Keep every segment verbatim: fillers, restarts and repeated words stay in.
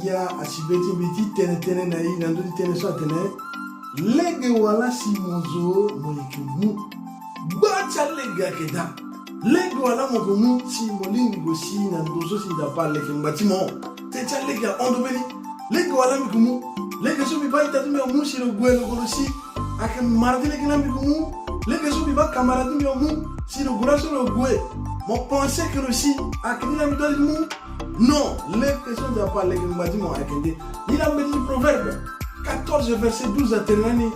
Ya asi be ti mbi ti tene tënë na e na ndö ti tënë so atene: lege wala si mo zo mo yeke mu. Gba ti alege ayeke daa. Lege wala mo yeke mu si mo lingbi gue si na ndo so si Nzapa aleke ngba ti mo. Tënë ti alege ahon ndo mbeni. Lege wala mbi yeke mu. Lege so mbi baa ita ti mbi amu si lo gue lo gue lo si ayeke mara ti lege laa mbi yeke mu. Lege so mbi baa kamara ti mbi amu si lo gue laso lo gue. Mo pense que lo si ayeke ni laa mbi doit ti mu. Non, lege so Nzapa aleke ngba ti mo ayeke nde. Ni laa mbeti ti Proverbe quatorze verset douze atene na ni: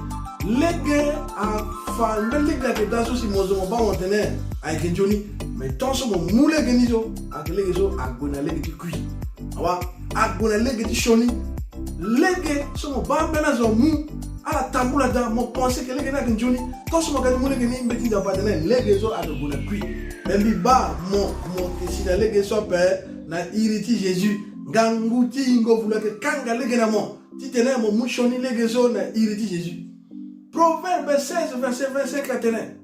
lege afa mbeni lege ayeke daa so si mo zo mo baa mo tene ayeke nzoni. Mais tant so mo mu lege ni so, ayeke lege so ague na lege ti kui. Awa, ague na lege ti sioni. Lege so mo baa mbeni azo amu, ala tambula daa, mo pense que lege ni ayeke nzoni. Tant so mo ga ti mu lege ni, mbeti Nzapa atene lege so ayeke gue na kui. Mais mbi baa mo, mo yeke si na lege so ape na iri ti Jésus. Ngangu ti yingo vulu ayeke kanga lege na mo titene mo mu sioni lege so na iri ti Jésus. Proverbe seize verset vingt-cinq atene: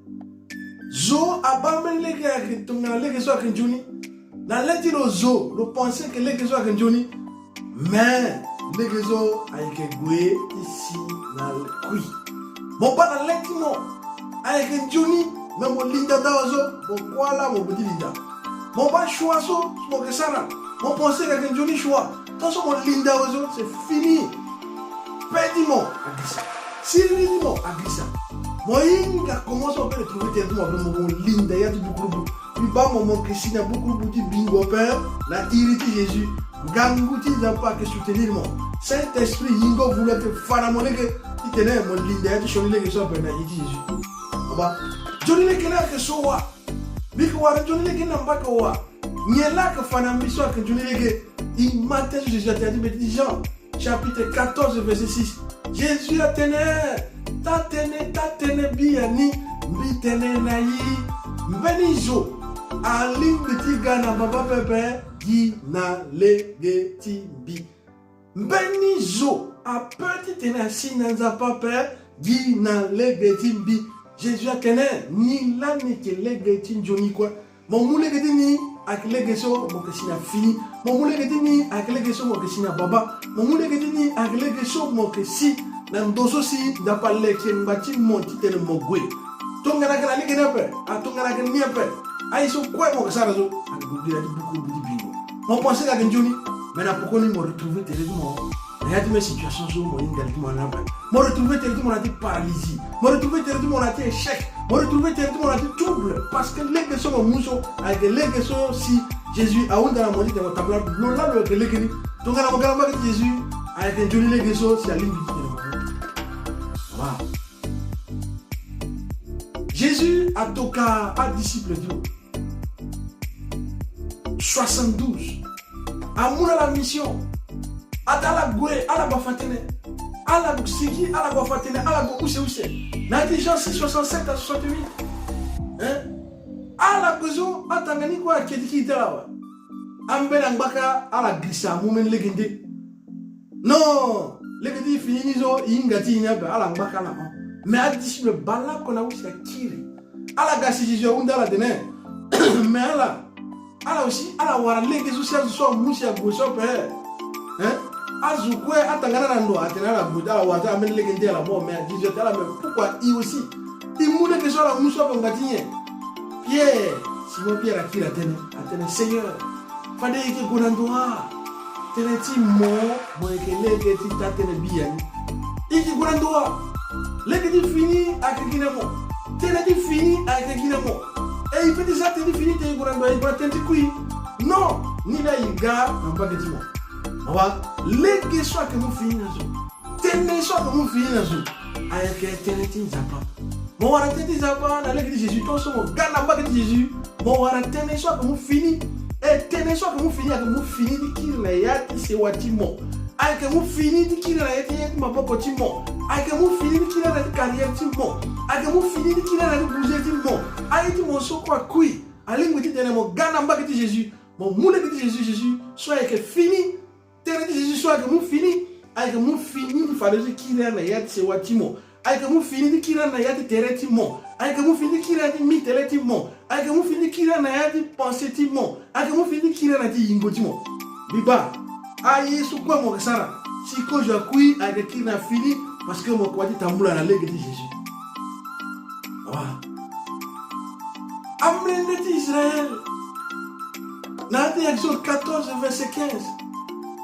zo abaa mbeni lege ayeke tongana lege so ayeke nzoni. Na le ti lo zo, lo pense que lege so ayeke nzoni. Mais lege so ayeke gue ti si na kui. Mo baa na le ti mo ayeke nzoni, mais mo linda dawa so, mo kuâ laa mo gue ti linda. Mo baa choix so mo yeke sara, mo pense que ayeke nzoni choix. Tant so mo linda awe so, c'est fini. Pe ti mo agirisa. Siriri ti mo agirisa. Mo hinga comment so mo peut retrouver tere ti mo ape, mo linda ya ti bukurubu. Mbi baa mo, mo yeke si na bukurubu ti bingo ape na iri ti Jésus. Ngangu ti Nzapa ayeke soutenir mo. Saint-Esprit yingo vulu ayeke fa na mo lege titene mo linda ya ti sioni lege so ape na iri ti Jésus. Mo baa nzoni lege ni ayeke so wa. Mbi yeke wara nzoni lege ni na mbage wa. Nyen laa ayeke fa na mbi so ayeke nzoni lege? E ma tënë so Jésus atene na ya ti mbeti ti Jean chapitre quatorze verset six. Jésus atene: taa-tënë, taa-tënë biani, mbi tene na e, mbeni zo alingbi ti ga na Baba pepe gi na lege ti mbi. Mbeni zo ape titene asi na Nzapa ape gi na lege ti mbi. Jésus atene ni lani yeke lege ti nzoni kue. Mo mu lege ti ni ayeke lege so mo yeke si na fini. Mo mu lege ti ni ayeke lege so mo yeke si na Baba. Mo mu lege ti ni ayeke lege so mo yeke si na ndo so si Nzapa aleke ngba ti mo titene mo gue. Tongana ayeke na lege ni ape, a tongana ayeke ni ape, aye so kue mo yeke sara so ayeke gue gi na ya ti bukurubu ti bingo. Mo pense que ayeke nzoni, mais na poko ni mo retrouver tere ti mo na ya ti même situation so mo hinga li ti mo na ni ape. Mo retrouver tere ti mo na ya ti paralysie. Mo retrouver tere ti mo na ya ti échec. Mo retrouver tere ti mo na ya ti trouble. Parce que lege so mo mu so ayeke lege so si Jésus ahunda na mo titene mo tambula. Lo laa lo yeke lege ni. Tongana mo ga na mbage ti Jésus, ayeke nzoni lege so si alingbi titene mo mu. Wa. Jésus atoka adisciple ti lo soixante-douze. Amu na ala mission. Ata ala gue, ala gba fa tënë. Ala sigi, ala gba fa tënë, ala gue use use. Na ya ti Jean six, soixante-sept à soixante-huit. Hein? Ala gue so atanga ni kue ake ti kiri ti ala awe. Ambeni angbaka ala girisa amu mbeni lege nde. Non, lege ti fini ni so e hinga ti e ni ape, ala ngbaka ala hon. Mais adisciple bale oko na use akiri. Ala ga si Jésus ahunda ala tene. Mais ala, ala aussi, ala wara lege so si azo so amu si ague so ape. Hein? Azo kue atanga na ala ndo atene ala gue, ala wara ti ala mbeni lege nde ala mo, mais Jésus atene ala, mais pourquoi e aussi e mu lege so ala mu so ape ngba ti nyen? Pierre, Simon Pierre akiri atene, atene: Seigneur, fade e yeke gue na ndo wa? Tënë ti mo, mo yeke lege ti taa-tënë biani. E yeke gue na ndo wa? Lege ti fini ayeke gi na mo. Tënë ti fini ayeke gi na mo. E e peut ti za tënë ti fini titene e gue na ndo wa, e gue na tënë ti kui? Non, ni laa e ga na mbage ti mo. Awa, lege so ayeke mu fini na zo. Tënë so ayeke mu fini na zo ayeke tënë ti Nzapa. Mo wara tënë ti Nzapa na lege ti Jésus, tant so mo ga na mbage ti Jésus, mo wara tënë so ayeke mu fini. E tënë so ayeke mu fini ayeke mu fini ti kiri na ya ti sewa ti mo. Ayeke mu fini ti kiri na ya ti, ya ti maboko ti mo. Ayeke mu fini ti kiri na ya ti carrière ti mo. Ayeke mu fini ti kiri na ya ti buze ti mo. Aye ti mo so kue akui. Alingbi titene mo ga na mbage ti Jésus, mo mu lege ti Jésus, Jésus so ayeke fini. Tënë ti Jésus so ayeke mu fini. Ayeke mu fini ti fadeso ti kiri na ya ti sewa ti mo. Ayeke mu fini ti kiri na ya ti tere ti mo. Ayeke mu fini ti kiri na ya ti mitele ti mo. Ayeke mu fini ti kiri na ya ti pensée ti mo. Ayeke mu fini ti kiri na ya ti yingo ti mo. Mbi baa Aye so kue mo yeke sara. Si kozo akui, ayeke kiri na fini, parce que mo kua ti tambula na lege ti Jésus. Voilà. Amolenge ti Israël, na ya ti Exode quatorze, verset quinze,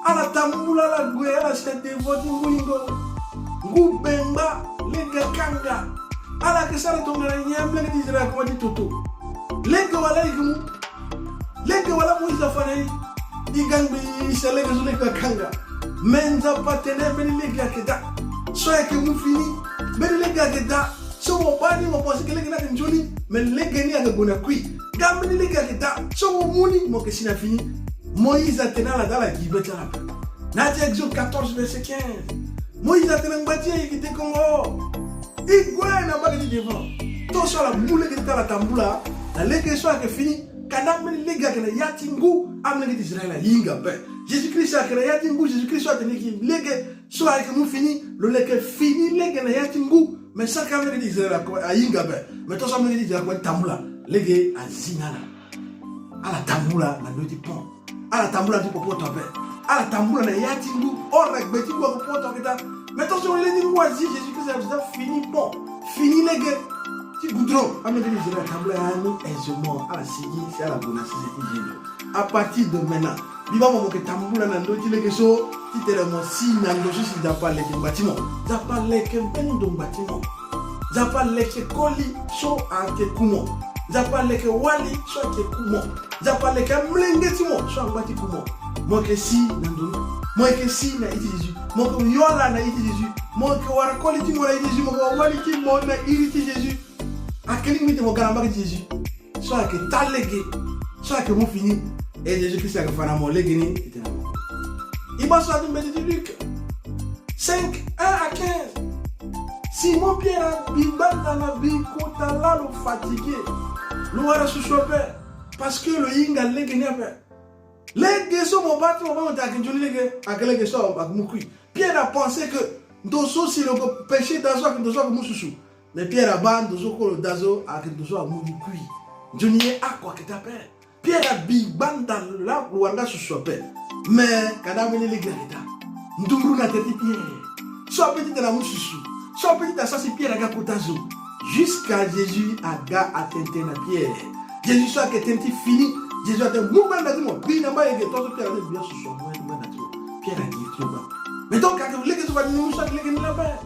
ala tambula, ala gue, ala si na devant ti ngu yingo, ngu bengba, lege akanga. Ala yeke sara tongana nyen? Amolenge ti Israël akoma ti toto. Lege wala e gi mu? Lege wala Moïse afa na e? E ga ngbii, e si na lege so, lege akanga. Me Nzapa atene mbeni lege ayeke daa so ayeke mu fini. Mbeni lege ayeke daa so mo baa ni, mo pense que lege ni ayeke nzoni, me lege ni ayeke gue na kui. Nga mbeni lege ayeke daa so mo mu ni, mo yeke si na fini. Moïse atene ala daa, ala gi be ti ala ape. Na ya ti Exode quatorze, verset quinze, Moïse atene ngba ti e, e yeke dekongo. E gue na mbage ti devant. Tongaso ala mu lege ti ala tambula na lege so ayeke fini. Kanda mbeni lege ayeke na ya ti ngu amolenge ti Israël ahinga ape. Jésus-Christ ayeke na ya ti ngu. Jésus-Christ so atene e yeke lege so ayeke mu fini, lo yeke fini lege na ya ti ngu. Me saka amolenge ti Israël ako-, ahinga ape. Me tongaso amolenge ti Israël akoma ti tambula, lege azi na ala. Ala tambula na ndö ti pont. Ala tambula na ti popoto ape. Ala tambula na ya ti ngu. Ora gbe ti ngu apopoto ayeke daa. Me tongaso le ti ngu azi, Jésus-Christ azi daa fini pont, fini lege ti goudron. Amolenge ti Israël atambula ya ni aisément. Ala sigi si ala gue na sese ti zendo. À partir de maintenant, mbi baa mo, mo yeke tambula na ndö ti lege so titene mo si na ndo so si Nzapa aleke ngba ti mo. Nzapa aleke mbeni ndo ngba ti mo. Nzapa aleke koli so ayeke ku mo. Nzapa aleke wali so ayeke ku mo. Nzapa aleke amolenge ti mo so angba ti ku mo. Mo yeke si na ndo ni. Mo yeke si na iri ti Jésus. Mo yeke yo ala na iri ti Jésus. Mo yeke wara koli ti mo na iri ti Jésus. Mo yeke wara wali ti mo na iri ti Jésus. Ayeke lingbi ti mo ga na mbage ti Jésus so ayeke taa lege, so ayeke mu fini. E Jésus Christ ayeke fa na mo lege ni titene i baa so na ya ti mbeti ti Luc cinq, un à quinze. Simon Pierre abi gbanda na bi kota laa, lo fatigué, lo wara susu ape, parce que lo hinga lege ni ape. Lege so mo baa ti mo baa mo tene ayeke nzoni lege, ayeke lege so ayeke mu kui. Pierre apensé que ndo so si lo yeke péché daa so ayeke ndo so ayeke mu susu. Mais Pierre abaa ndo so kue lo daa so ayeke ndo so amu gi kui. Nzoni ye oko ayeke daa ape. Pierre abi gbanda laa, lo wara nga susu ape. Mais kanda ambeni lege ayeke daa. Nduru na tene ti Pierre. So ape titene amu susu. So ape titene asara si Pierre aga kota zo. Jusqu'à Jésus aga atene tënë na Pierre. Jésus so ayeke tënë ti fini. Jésus atene mu gbanda ti mo, bi na mbai ege. Tongaso Pierre atene bi asusu, amu gbanda ti mo. Pierre agiri ti lo baa. Mais donc ayeke lege so fade ni mu so ayeke lege ni laa ape.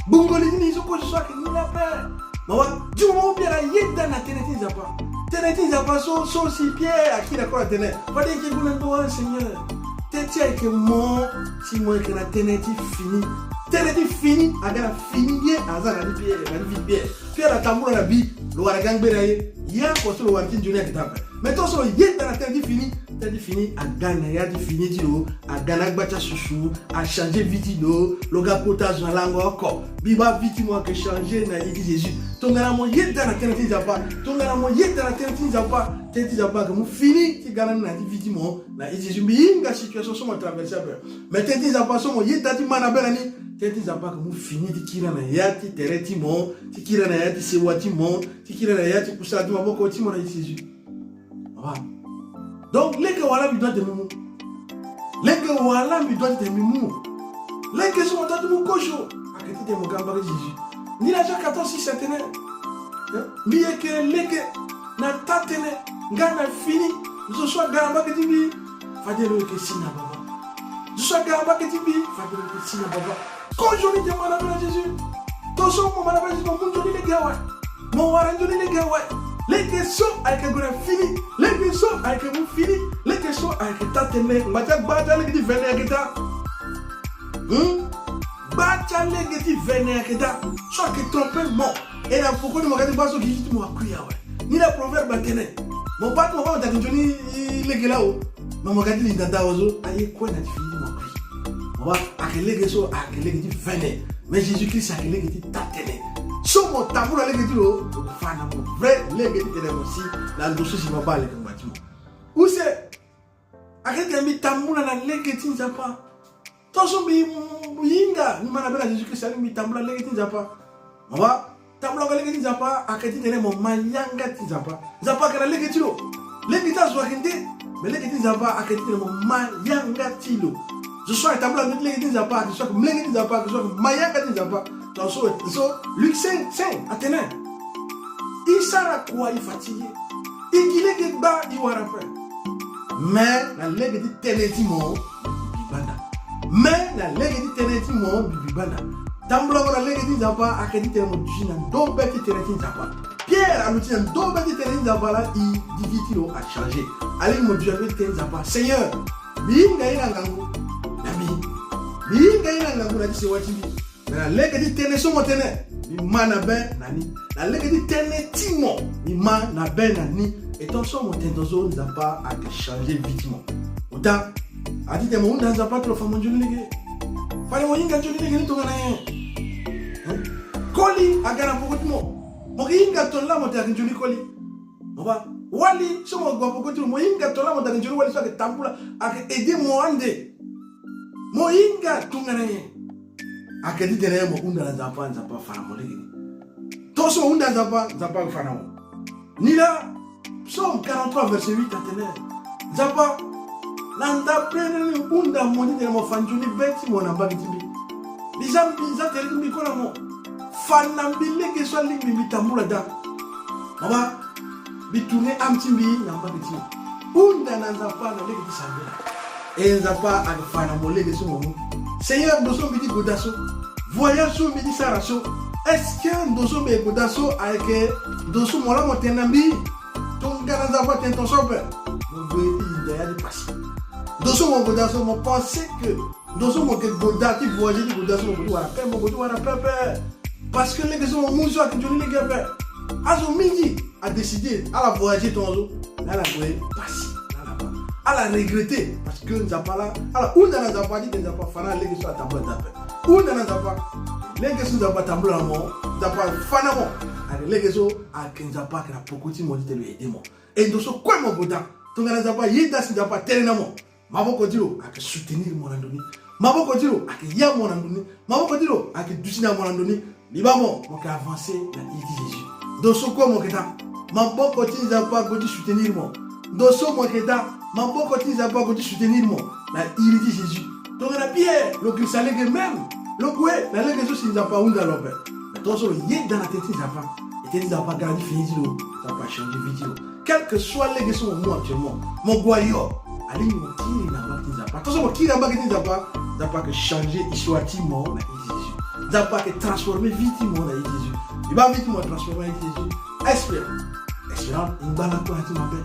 Gbungo li ni so kozo so ayeke ni laa ape. Mawa, du moment Pierre ayeda na tënë ti Nzapa. Tënë ti Nzapa so, so si Pierre akiri na kue atene fade e yeke gue na ndo wa, Seigneur. Tënë ti e ayeke mo, si mo yeke na tënë ti fini. Tënë ti fini aga na fini ye aza na ni Pierre, na ni vie ti Pierre. Pierre atambula na bi, lo wara ga ngbene na ye. Ye oko so lo wara ti nzoni ayeke daa ape. Mais tongaso lo yeda na tënë ti fini, tënë ti fini aga na ya ti fini ti lo, aga na agba ti asusu, achangé vie ti lo, lo ga kota zo na lango oko. Mbi baa vie ti mo ayeke changé na iri ti Jésus. Tongana mo yeda na tënë ti Nzapa, tongana mo yeda na tënë ti Nzapa, tënë ti Nzapa ayeke mu fini ti ga na ni na ya ti vie ti mo. Na iri ti Jésus mbi hinga situation so mo traversé ape. Mais tënë ti Nzapa so mo yeda ti ma na be na ni, tënë ti Nzapa ayeke mu fini ti kiri na ya ti tere ti mo, ti kiri na ya ti sewa ti mo, ti kiri na ya ti kusala ti maboko ti mo na iri ti Jésus. Awa. Donc lege wala mbi doit ti tene mbi mu. Lege wala mbi doit ti tene mbi mu. Lege so mo doit ti mu kozo ayeke titene mo ga mbage ti Jésus. Ni laa Jean quatorze six atene, eh, mbi yeke lege na taa-tënë nga na fini. Zo so aga na mbage ti mbi, fade lo yeke si na Baba. Zo so aga na mbage ti mbi, fade lo yeke si na Baba. Kozo ni tene mo ma na be na Jésus. Tongaso mo ma na be na Jésus, mo mu nzoni lege awe. Mo wara nzoni lege awe. Lege so ayeke gue na fini. Lege so ayeke mu fini. Lege so ayeke taa-tënë. Ngba ti agba ti alege ti vene ayeke daa. Hmm? Gba ti alege ti vene ayeke daa. So ayeke trompé mo. E na pokoni mo ga ti baa so gi ti mo akui awe. Ni laa Proverbe atene. Mo baa ti mo baa mo tene ayeke nzoni lege laa o. Me mo ga ti linda daa wa so, aye kue na ti fini ti mo akui. Mo baa, ayeke lege so ayeke lege ti vene. Mais Jésus Christ ayeke lege ti taa-tënë. So mo tambula lege ti lo, lo fa na mo vrai lege ti tene mo si na ndo so si mo baa aleke ngba ti mo. Use, ayeke titene mbi tambula na lege ti Nzapa. Tongaso mbi, mbi hinga, mbi ma na be na Jésus Christ, alingbi mbi tambula lege ti Nzapa. Mo baa, tambula lege ti Nzapa ayeke titene mo ma yanga ti Nzapa. Nzapa ayeke na lege ti lo. Lege ti azo ayeke nde, me lege ti Nzapa ayeke titene mo ma yanga ti lo. Zo so ayeke tambula na lege ti Nzapa ayeke zo so ayeke molenge ti Nzapa, ayeke zo so ayeke mayanga ti Nzapa. Tongaso, so Luc cinq cinq atene: I sara kua, i fatigué, i gi lege gba, i wara ape. Me na lege ti tënë ti mo, mbi bi gbanda. Me na lege ti tënë ti mo, mbi bi gbanda. Tambulango na lege ti Nzapa ayeke ti tene mo duti na ndobe ti tënë ti Nzapa. Pierre aluti na ndobe ti tënë ti Nzapa laa, e, di vie ti lo achangé. Alingbi mo duti na ndobe ti tënë ti Nzapa. Seigneur, mbi hinga ye na ngangu na mbi. Mbi hinga ye na ngangu na ti sewa ti mbi. Me na lege ti tënë so mo tene, mbi ma na be na ni. Na lege ti tënë ti mo, mbi ma na be na ni. E tongaso mo tene tongaso, Nzapa ayeke changé vie ti mo. Ota, a ti tene mo hunda Nzapa ti lo fa mo nzoni lege. Fade mo hinga nzoni lege ni tongana nyen? Hein? Koli aga na peko ti mo. Mo ke hinga tongana mo tene ayeke nzoni koli. Mo baa, wali so mo gue na peko ti lo, mo hinga tongana mo tene ayeke nzoni wali so ayeke tambula, ayeke aidé mo ande. Mo hinga tongana nyen? Ayeke ti tene mo hunda na Nzapa, Nzapa afa na mo lege ni. Tongaso mo hunda Nzapa, Nzapa afa na mo. Ni laa, Psaume quarante-trois, verset huit atene: Nzapa, na ndapere ni hunda mo ti tene mo fa nzoni be ti mo na mbage ti mbi. Mbi za mbi, za tere ti mbi kue na mo. Fa na mbi lege so alingbi mbi tambula daa. Mo baa, mbi tourné âme ti mbi na mbage ti mo. Hunda na Nzapa na lege ti sambela. E Nzapa ayeke fa na mo lege so mo mu. Seigneur, ndo so mbi ti goda so, voyage so mbi ti sara so, est-ce que ndo so mbi yeke goda so ayeke ndo so mo laa mo tene na mbi? Tongana Nzapa atene tongaso ape, mo gue ti hinda ya ti pasi. Ndo so mo goda so, mo pensé que ndo so mo yeke goda ti voyagé ti goda so mo gue ti wara ape, mo gue ti wara ape ape. Parce que lege so mo mu so ayeke nzoni lege ape. Azo mingi adécidé ala voyagé tongaso, mais ala gue pasi na ala baa. Ala regretté parce que Nzapa laa, ala hunda na Nzapa ti tene Nzapa fa na ala lege so atambula daa ape. Hunda na Nzapa. Lege so Nzapa atambula na mo, Nzapa afa na mo. Ayeke lege so ayeke Nzapa ayeke na peko ti mo ti tene lo aidé mo. E ndo so kue mo goda, tongana Nzapa ayeda si Nzapa atene na mo, maboko ti lo ayeke soutenir mo na ndo ni. Maboko ti lo ayeke ya mo na ndo ni. Maboko ti lo ayeke duti na mo na ndo ni. Mbi baa mo, mo yeke avancé na iri ti Jésus. Ndo so kue mo yeke daa, maboko ti Nzapa ague ti soutenir mo. Ndo so mo yeke daa, maboko ti Nzapa ague ti soutenir mo na iri ti Jésus. Tongana Pierre lo girisa lege même, lo gue na lege so si Nzapa ahunda lo ape. Mais tongaso lo yeda na tënë ti Nzapa, e tënë ti Nzapa aga na ti fini ti lo, Nzapa achangé vie ti lo. Quel que soit lege so mo mu actuellement, mo gue ayo, alingbi mo kiri na mbage ti Nzapa. Tongaso mo kiri na mbage ti Nzapa, Nzapa ayeke changé histoire ti mo na iri ti Jésus. Nzapa ayeke transformé vie ti mo na iri ti Jésus. E baa vie ti mo atransformé na iri ti Jésus. Espérant, espérant, e ngba lakue na ti mabe.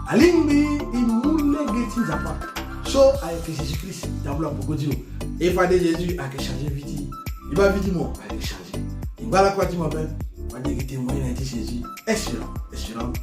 Alingbi e mu lege ti Nzapa so ayeke Jésus Christ, e tambula peko ti lo. E fade Jésus ayeke changé vie ti e. E baa vie ti mo ayeke changé. E ngba lakue na ti mabe. Fade e yeke témoigné na iri ti Jésus. Espérant, espérant.